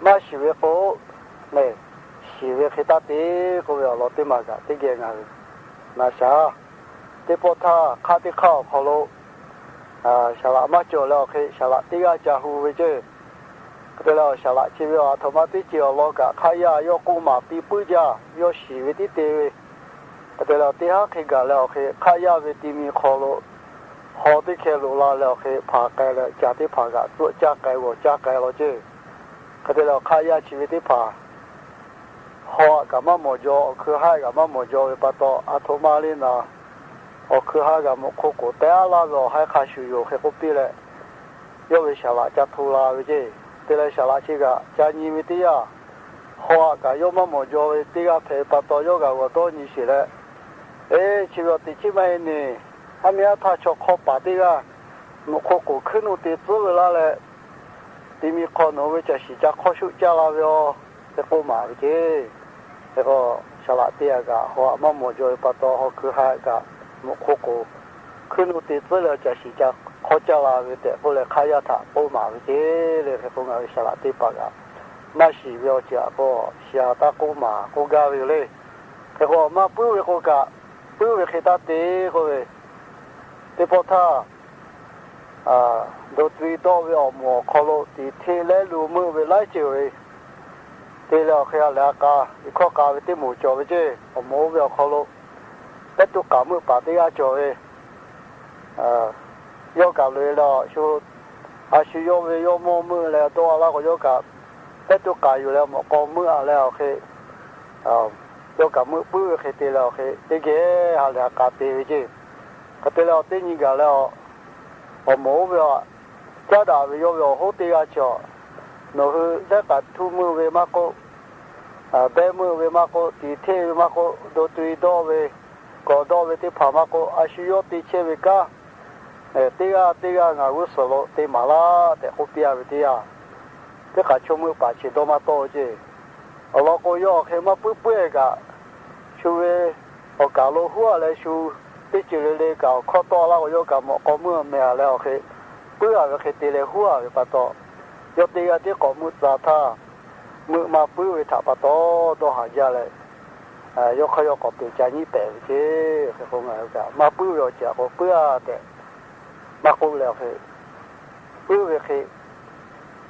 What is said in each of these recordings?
Maˇ shiˍ ve k'o, shiˍ ve hk'e taˇ te k'oˆ ve awˬ lawn teˇ maˬ kaꞈ teˇ geh ngaˬ hui na shaˍ. Teˇ pawˆ htaˇ hk'aˆ teˇ hk'aˆ awˬ hk'aw lo saˍ laꞈ maˇ cawˬ leh awˬ hk'e saˍ laꞈ teˇ g'aˇ ca hu ve ceˇ. Hk'e te leh saˍ laꞈ chi ve awˬ aˬ htoꞈ ma teˇ ceuˬ awˬ lawn kaꞈ hk'aˆ yaˇ yawˇ k'oˆ maˍ piˇ puiˉ jaˇ, yawˇ shiˍ ve tiˉ te ve. Hk'e te leh teˇ haˉ hk'e gaˬ leh awˬ hk'e hk'aˆ yaˇ ve ti mi hk'aw lo haw teˇ hkeh loꞈ la leh awˬ hk'e hpanˍ k'ai leh caˬ teˇ hpaˍ kaꞈ tcuhˆ caˇ k'ai g'awˬ caˇ k'ai law ceˇ. Hk'e te leh awˬ hk'aˆ yaˇ chi ve teˇ hpaˍ haw aꞈ kaꞈ maˇ mawˬ jaw, awˬ hkui haˉ kaꞈ maˇ mawˬ jaw ve pa taw, aˬ htoꞈ ma le naˍ, awˬ hkui haˉ g'a mvuhꞈ hk'oˆ k'oˍ teh aˉ laˇ ve awˬ haiˉ hk'a shuˍ yoˬ hk'e k'oˆ piˇ leh, yawˇ ve saˍ laꞈ ca hto la ve ceˇ. Te leh saˍ laꞈ chi kaꞈ ca nyi ve teˇ yanˇ, haw aꞈ kaꞈ yawˇ maˇ mawˬ jaw ve teˇ g'aˇ hpehꞈ ve pa taw yawˇ g'a g'awˬ dawˇ nyi sheˍ leh, Eˇ, chi ve awˬ teꞈ chiˉ maˇ heˆ neˬ, haˉ miˇ haˉ htaˇ chaw hk'awˇ paˍ teˇ g'aˇ mvuhꞈ hk'oˆ k'oˍ hkuiˉ nuˇ te tcuhˉ ve laˇ leh, ti mi hk'aw nawˬ hui ve caˬ shiˍ ca hk'awˇ shoˆ caˇ la ve aˬ, hk'e k'oˆ maˍ ve ceˇ. Hk'e k'o, saˍ laꞈ teˇ g'aˇ kaꞈ haw aꞈ maˇ mawˬ jaw ve pa taw, haw hkui haˉ kaꞈ mvuhꞈ hk'oˆ k'oˍ hkuiˉ nuˇ te tcuhˉ leh caˬ shiˍ ca hk'awˇ caˇ la ve tehꞈ k'oˆ leh hk'aˆ yaˇ htaꞈ k'oˆ maˍ ve ceˇ le. Hk'e k'o ngaˬ hui saˍ laꞈ teˇ hpaˍ kaꞈ maˇ shiˍ ve awˬ ceuˬ aꞈ k'o, shiˍ a taˇ k'oˆ maˍ k'oˆ gaˇ ve yoˬ le. Hk'e k'o maˇ puiˉ ve k'o kaꞈ, puiˉ ve hk'e taˇ te k'oˆ ve, teˇ pawˆ htaˇ, do tu i dawˆ ve awˬ moˍ awˬ hk'aw lo tiꞈ hteˆ lehˉ lu meuˆ ve laiˉ ceuˬ ve, te leh awˬ hk'e ha lehˬ ha k'a, iꞈ hkawˇ k'a ve teˇ moˍ cawˬ ve ceˇ. Awˬ moˍ oˇ ve awˬ hk'aw lo pehˉ toˇ k'aˍ meuˆ paˍ teˇ g'aˇ cawˬ ve, yawˇ kaꞈ loꞈ e leh, a shu yawˇ ve yawˇ mawˇ meuˆ leh dawˇ a laˇ k'o, yawˇ kaꞈ pehˉ toˇ k'aˍ yuˬ leh mawꞈ k'aw meuˆ a leh awˬ hk'e, yawˇ kaꞈ meuˆ puiˉ ve hk'e te leh awˬ hk'e teˇ geh ha lehˬ ha k'a te ve ceˇ. Hk'e te leh awˬ teˇ nyi gaˬ leh, awˬ moˍ oˇ ve aꞈ caˉ daꞈ ve yawˇ ve awˬ hoˉ teˇ g'aˇ chi aw, nawˬ hui lehˉ k'aˍ htuˇ meuˆ ve maˇ k'oˆ, behˇ meuˆ ve maˇ k'oˆ, tiꞈ hteˆ ve maˇ k'oˆ, do tu i dawˇ ve, k'awꞈ dawˇ ve teˇ hpaˍ maˇ k'oˆ, a shu yawˇ te chehˇ ve kanˉ, teˇ g'aˇ teˇ g'aˇ ngaˬ g'uˇ suhˍ lo te maˍ laˇ tehꞈ k'oˆ piˇ a ve teˇ yanˇ, teˇ k'aˍ chaw meuˆ paˍ chi dawˇ maˇ tawˆ ceˇ. Awˬ lawn k'o, yawˇ awˬ hk'e maˇ puiˉ puiˉ e kaꞈ, shu ve awˬ kaˍ lo huˉ a leh shu teˇ ceuˬ le le kaꞈ awˬ hkawˇ tawˆ laˇ k'o, yawˇ kaꞈ mawꞈ k'aw meuˆ meh a leh awˬ hk'e puiˉ a ve hk'e te leh huˉ a ve pa taw, yawˇ teˇ g'aˇ tiˉ k'awꞈ meuˆ tcuh htaˇ, meuˆ maˇ puiˉ ve htaꞈ pa taw dawˇ haˍ jaˇ leh, yawˇ hk'aˇ yawˇ k'awꞈ peˬ ca nyiˉ pehˍ ve ceˇ. Hk'e k'o ngaˬ hui kaꞈ maˇ puiˉ ve awˬ ceuˬ aꞈ k'o puiˉ a tehꞈ maˇ k'oˆ leh awˬ hk'e, puiˉ ve hk'e,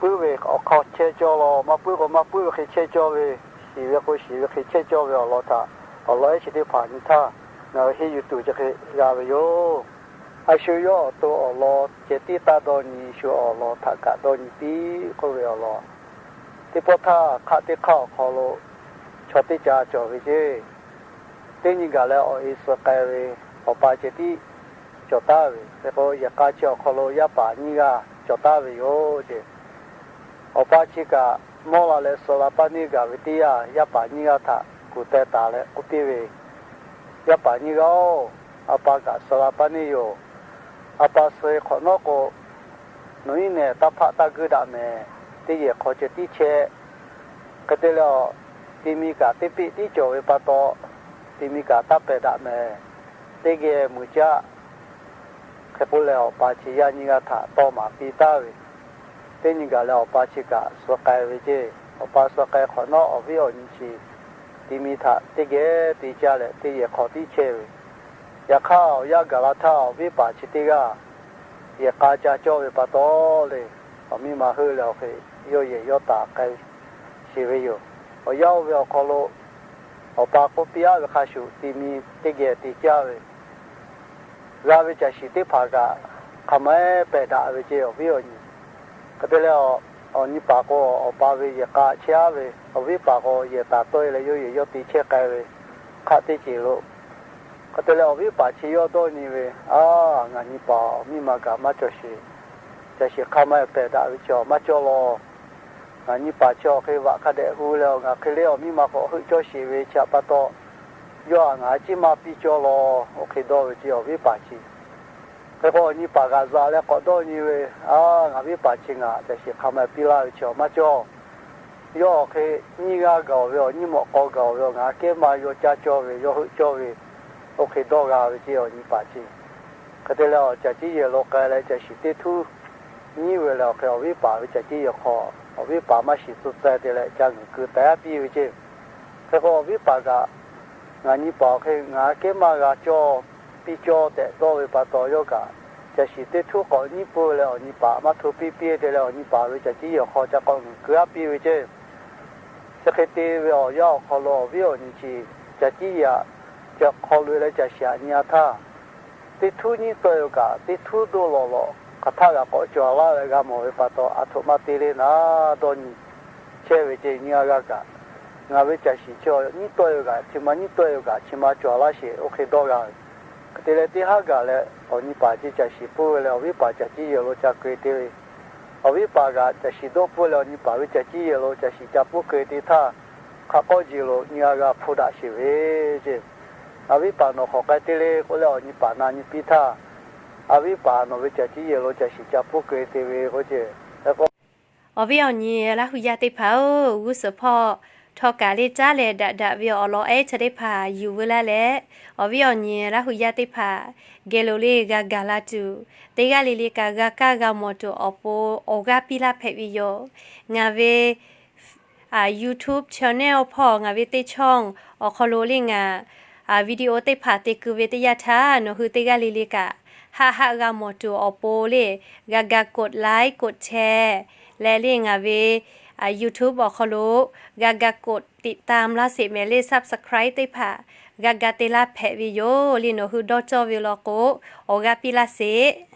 puiˉ ve awˬ hk'aw chehˇ cawˇ law, maˇ puiˉ k'o maˇ puiˉ ve hk'e chehˇ cawˇ ve, shiˍ ve k'o shiˍ ve hk'e chehˇ cawˇ ve awˬ lawn htaꞈ awˬ lawn ehˉ chi teˇ hpaˍ nyi htaˇ ngaˬ hui henˇ yuˬ tuˬ chi hk'e g'a ve yoˬ. A shu yawˇ awˬ to awˬ lawn ceh tiˉ taˇ dawˇ nyi, shu awˬ lawn htaꞈ kaꞈ dawˇ nyi piˇ k'oˆ ve awˬ lawn. Teˇ pawˆ htaˇ hk'aˆ teˇ hk'aˆ awˬ hk'aw lo chaw teˇ ca cawˬ ve ceˇ. Teˇ nyi gaˬ leh awˬ e suh k'ai ve awˬ pa ceh tiˉ cawˬ taˍ ve. Hk'e k'o, yehˬ k'a chi awˬ hk'aw lo yaˇ paˍ nyiˇ g'aˇ cawˬ taˍ ve yoˬ ceˇ. Awˬ pa chi kaꞈ mawˇ la leh suh la paˇ neˇ gaˬ ve teˇ yanˇ, yaˇ paˍ nyiˇ g'aˇ htaꞈ kuˬ teh taˍ leh k'oˆ piˇ ve, Yaˇ paˍ nyiˇ g'aˇ-oˬ, a pa kaꞈ suh la paˇ neˇ yoˬ. A pa suh e hk'awꞈ nawˉ k'o, nawˬ iˉ nehˬ taˇ hpaˆ taˇ guiˇ daꞈ mehˍ. Teˇ yehˬ hk'aw ceh tiˉ chehˇ. Hk'e te leh, ti mi kaꞈ teˇ peˆ tiˉ cawˬ ve pa taw, ti mi kaꞈ taˇ pehˬ daꞈ mehˍ. Teˇ geh muiˬ caˆ. Hk'e k'oˆ leh, awˬ pa chi yaˇ nyiˇ g'aˇ htaꞈ tawˇ maˍ piˇ taˍ ve. Teˇ nyi gaˬ leh awˬ pa chi kaꞈ suh k'ai ve ceˇ. Awˬ pa suh k'ai hk'awꞈ nawˉ, awˬ viˉ awˬ nyi chi ti mi htaꞈ teˇ geh te caˇ leh teˇ yehˬ hk'aw tiˉ chehˇ ve. Yaꞈ hk'aˇ, awˬ yanˇ gaˬ la htaˇ, awˬ viˉ paˍ chi teˇ g'aˇ yehˬ k'a ca cawˇ ve pa taw le, awˬ miˇ ma heuˆ leh awˬ hk'e yawˇ yehˬ yawˇ taˍ k'ai sheˍ ve yoˬ. Awˬ yanˇ oˇ ve awˬ hk'aw lo, awˬ pa k'oˆ piˇ aˉ ve hk'a shuˍ, ti mi teˇ geh te caˇ ve, g'a ve caˬ shiˍ teˇ hpaˍ kaꞈ hk'a ma-eˉ pehˬ daꞈ ve ceˇ, awˬ viˉ awˬ nyi. Hk'e te leh, awˬ nyi paˍ k'o, awˬ pa ve yehˬ k'a chehˇ aˉ ve, awˬ viˉ paˍ k'o, yehˬ taˍ tawˆ e leh yawˇ yehˬ yawˇ te chehˇ k'ai ve, hk'aˆ teˇ ceuˬ lo. Hk'e te leh, awˬ viˉ paˍ chi yawˇ dawˇ nyi ve, Aˉ, ngaˬ nyi paˍ awˬ miˇ ma kaꞈ maˇ cawˬ sheˍ. Caˬ shiˍ hk'a ma-eˉ pehˬ daꞈ ve chi maˇ cawˇ law. Ngaˬ nyi paˍ chi awˬ hk'e vaꞈ hk'a dehꞈ hu leh, ngaˬ hk'e le awˬ miˇ ma k'awꞈ heuˆ cawˇ sheˍ ve chi htaꞈ pa taw, yawˇ aꞈ ngaˬ hui ciˉ maˇ piˇ cawˇ law. Oˇ hk'e dawˇ ve ceˇ, awˬ viˉ paˍ chi. Hk'e k'o, awˬ nyi paˍ g'aꞈ zaꞈ leh k'awꞈ dawˇ nyi ve, Aˉ, ngaˬ viˉ paˍ chi ngaˬ caˬ shiˍ hk'a ma-eˉ piˇ laˇ ve chi maˇ cawˇ. Yawˇ awˬ hk'e nyiˇ g'aˇ gaˬ-oˬ ve, awˬ nyiˇ mawꞈ k'aw gaˬ-oˬ ve, ngaˬ kehˉ ma yaw caˇ cawˇ ve, yaw heuˆ cawˇ ve, oˇ hk'e dawˇ g'a ve ceˇ, awˬ nyi paˍ chi. Hk'e te leh, awˬ caˬ ciˉ yehˬ lo k'ai leh, caˬ shiˍ teˇ htuˉ nyiˇ ve leh awˬ hk'e awˬ viˉ paˍ ve caˬ ciˇ yehˬ hk'aw, awˬ viˉ paˍ maˇ shiˍ tcuh tcuh te leh ca ngeuˍ keu taiˍ aˉ piˇ ve ceˇ. Hk'e k'o awˬ viˉ paˍ kaꞈ, ngaˬ nyi paˍ awˬ hk'e ngaˬ kehˉ maˇ g'a cawˇ piˇ cawˇ tehꞈ dawˇ ve pa taw yawˇ kaꞈ, caˬ shiˍ teˇ htuˉ k'awꞈ nyiˉ peuˬ leh awˬ nyi paˍ maˇ hto piˇ piˇ te leh awˬ nyi paˍ ve caˬ ciˇ yehˬ hk'aw ca k'awꞈ ngeuˍ keu aˉ piˇ ve ceˇ. Chi hk'e te ve awˬ yanˇ awˬ hk'aw lo awˬ viˉ awˬ nyi chi caˬ ciˇ yehˬ aꞈ, ca hk'aw loꞈ e leh caˬ shiˍ aꞈ nyi a htaˇ, teˇ htuˉ nyiˉ tawˆ e yoˬ kaꞈ, teˇ htuˉ doˆ lawˬ lawꞈ hk'aˬ htaˆ g'a k'awꞈ cawˬ laˇ ve g'a mawˬ ve pa taw, aˬ htoꞈ ma te le naˉ dawˇ nyi chehˇ ve ceˇ. Nyi a g'a kaꞈ, ngaˬ ve caˬ shiˍ chi nyiˉ tawˆ e yoˬ kaꞈ, chi ma nyiˉ tawˆ e yoˬ kaꞈ, chi ma cawˬ laˇ sheˍ oˇ hk'e dawˇ g'a ve. Hk'e te leh teˇ haˉ gaˬ leh awˬ nyi paˍ ceˇ caˬ shiˍ pfuhˇ ve leh awˬ viˉ paˍ caˬ ciˇ yehˬ lo ca keu e te ve. Awˬ viˉ paˍ kaꞈ caˬ shiˍ dawˇ pfuhˇ leh awˬ nyi paˍ ve caˬ ciˇ yehˬ lo caˬ shiˍ ca pfuhˇ keu e te htaˇ, hk'a k'awˇ jeˬ lo nyi a g'a hpu daꞈ sheˍ ve ceˇ. A viˉ paˍ nawˬ hk'awꞈ k'ai te le k'oˆ leh awˬ nyi paˍ na nyi piˇ htaˇ, a viˉ paˍ nawˬ ve caˬ ciˇ yehˬ lo caˬ shiˍ ca pfuhˇ keu e te ve k'oˆ ceˇ. Hk'e k'o, awˬ viˉ awˬ nyi Laˇ hu yaˇ teˇ hpaˍ-oˬ, g'uˇ suhˍ hpawˇ htawˇ kaꞈ le caˉ leh daꞈ daꞈ ve awˬ lawn ehˉ chi teˇ hpaˍ yuˬ veu laˇ leh, awˬ viˉ awˬ nyi Laˇ hu yaˇ teˇ hpaˍ geh lo le g'a gaˬ la tuˬ, teˇ g'aˇ le le kaꞈ g'a kaˇ g'a mawˬ tuˬ awˬ pon awˬ g'aˇ piˇ laˇ hpehꞈ ve yoˬ. Ngaˬ ve YouTube channel hpawˇ ngaˬ ve teˇ ช่อง awˬ hk'aw lo le ngaˬ video teˇ hpaˍ te keu ve teˇ yanˇ htaˇ, nawˬ hui teˇ g'aˇ le le kaꞈ haˆ haˆ g'a mawˬ tuˬ awˬ pon le g'a ga กดไลค์ กดแชร์ leh le ngaˬ ve YouTube awˬ hk'aw lo g'a ga กดติดตาม laˇ sheˍ mehˍ le subscribe teˇ hpaˍ g'a ga te laˇ hpehꞈ ve yoˬ le. Nawˬ hui dawˇ cawˇ ve law k'o, awˬ g'aˇ piˇ laˇ sheˍ.